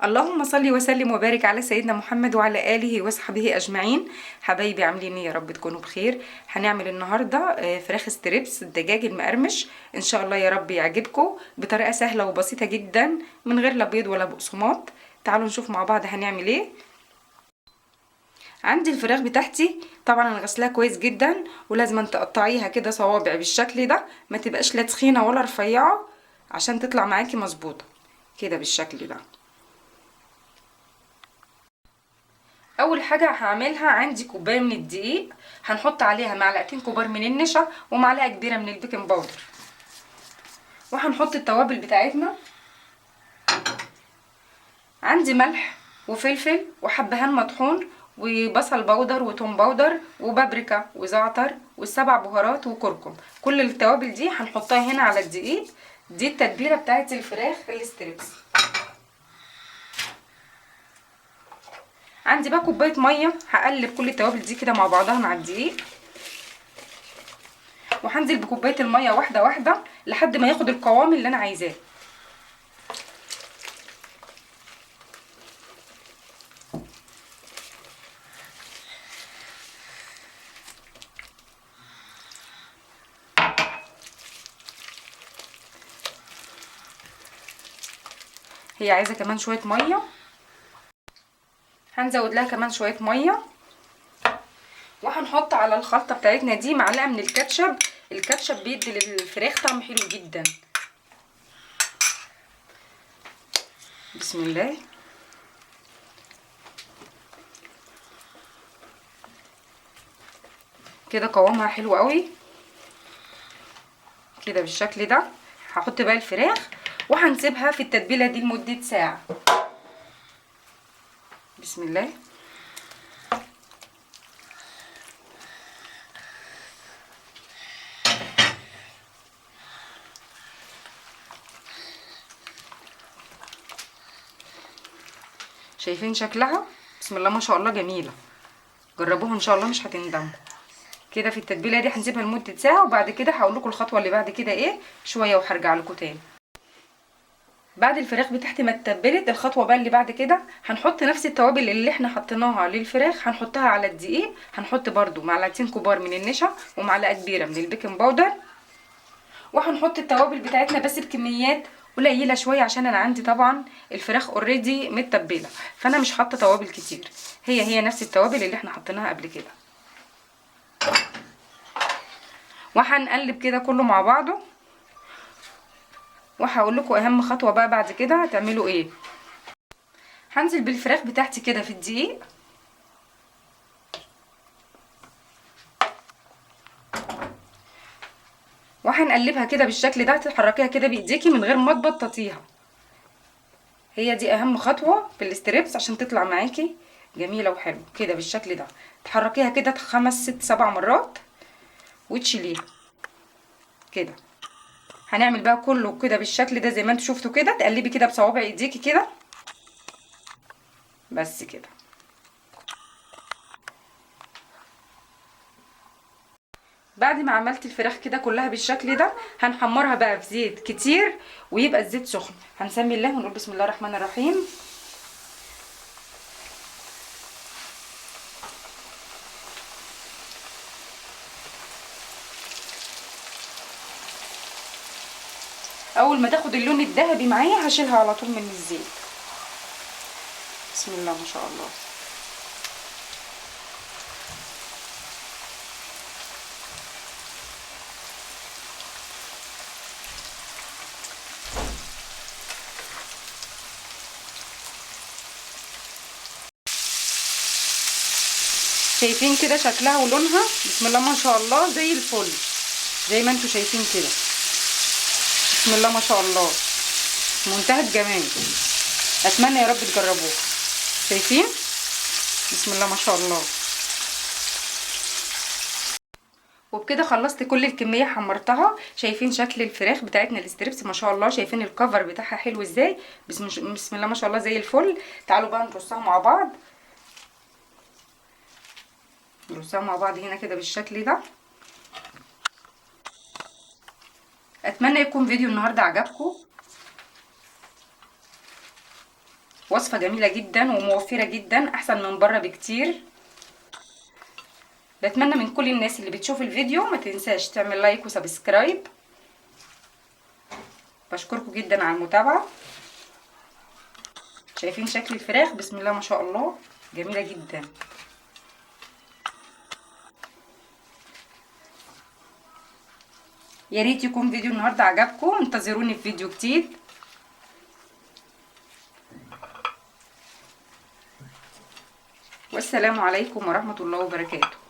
اللهم صل وسلم وبارك على سيدنا محمد وعلى آله وصحبه أجمعين. حبايبي عاملين ايه؟ يا رب تكونوا بخير. هنعمل النهارده فراخ strips الدجاج المقرمش، ان شاء الله يا رب يعجبكم، بطريقة سهلة وبسيطة جدا من غير لا بيض ولا بقسماط. تعالوا نشوف مع بعض هنعمل ايه. عندي الفراخ بتاعتي طبعا انا غسلاها كويس جدا، ولازم تقطعيها كده صوابع بالشكل ده، ما تبقاش لا تخينة ولا رفيعة عشان تطلع معاكي مظبوطة كده بالشكل ده. اول حاجة هعملها، عندي كوباية من الدقيق، هنحط عليها معلقتين كبار من النشا ومعلقة كبيرة من ال baking powder، وهنحط التوابل بتاعتنا. عندي ملح وفلفل وحبهان مطحون وبصل powder وتوم powder وبابريكا وزعتر والسبع بهارات وكركم. كل التوابل دي هنحطها هنا على الدقيق. دي التتبيله بتاعت الفراخ ال strips. عندي بقى كوباية مية، هقلب كل التوابل دي كده مع بعضها مع الدقيق، وهنزل بكوبايه المية واحدة واحدة لحد ما ياخد القوام اللي انا عايزاه. هي عايزه كمان شوية مية، هنزود لها كمان شوية مية، وهنحط على الخلطة بتاعتنا دي معلقه من الكاتشب. الكاتشب بيدي للفراخ طعم حلو جدا. بسم الله. كده قوامها حلو قوي كده بالشكل ده. هحط بقى الفراخ وهنسيبها في التتبيله دي لمدة ساعة. بسم الله. شايفين شكلها؟ بسم الله ما شاء الله جميلة. جربوها ان شاء الله مش هتندموا. كده في التتبيله دي هنسيبها لمدة ساعة، وبعد كده هقول لكم الخطوة اللي بعد كده ايه شوية، وهرجع لكم تاني. بعد الفراخ بتاعتي ما اتبلت، الخطوة بقى اللي بعد كده هنحط نفس التوابل اللي احنا حطيناها للفراخ هنحطها على الدقيق. هنحط برده معلقتين كبار من النشا ومعلقة كبيرة من ال baking powder، وهنحط التوابل بتاعتنا بس بكميات قليله شوية عشان انا عندي طبعا الفراخ already متبله، فانا مش حاطه توابل كتير. هي نفس التوابل اللي احنا حطيناها قبل كده. وهنقلب كده كله مع بعضه، وهقول لكم اهم خطوة بقى بعد كده هتعملوا ايه. هنزل بالفراخ بتاعتي كده في الدقيق، وهنقلبها كده بالشكل ده. تحركيها كده بايديكي من غير ما تبططيها. هي دي اهم خطوة في ال strips عشان تطلع معاكي جميلة وحلوه كده بالشكل ده. تحركيها كده 5 6 7 مرات وتشيليها كده. هنعمل بقى كله كده بالشكل ده زي ما انتوا شفتوا كده. تقلبي كده بصوابع ايديكي كده بس كده. بعد ما عملت الفراخ كده كلها بالشكل ده هنحمرها بقى في زيت كتير، ويبقى الزيت سخن. هنسمي الله ونقول بسم الله الرحمن الرحيم. اول ما تاخد اللون الذهبي معايا هشيلها على طول من الزيت. بسم الله ما شاء الله. شايفين كده شكلها ولونها؟ بسم الله ما شاء الله زي الفل، زي ما انتوا شايفين كده. بسم الله ما شاء الله، منتهى الجمال. اتمنى يا رب تجربوها. شايفين؟ بسم الله ما شاء الله. وبكده خلصت كل الكمية حمرتها. شايفين شكل الفراخ بتاعتنا ال strips ما شاء الله؟ شايفين ال cover بتاعها حلو ازاي؟ بسم الله ما شاء الله زي الفل. تعالوا بقى نرصها مع بعض. نرصها مع بعض هنا كده بالشكل ده. اتمنى يكون فيديو النهارده عجبكم. وصفة جميلة جدا وموفرة جدا، احسن من بره بكتير. بتمنى من كل الناس اللي بتشوف الفيديو ما تنساش تعمل like و subscribe. بشكركم جدا على المتابعة. شايفين شكل الفراخ؟ بسم الله ما شاء الله، جميلة جدا. يا ريت يكون فيديو النهارده عجبكم. انتظروني في فيديو جديد. والسلام عليكم ورحمة الله وبركاته.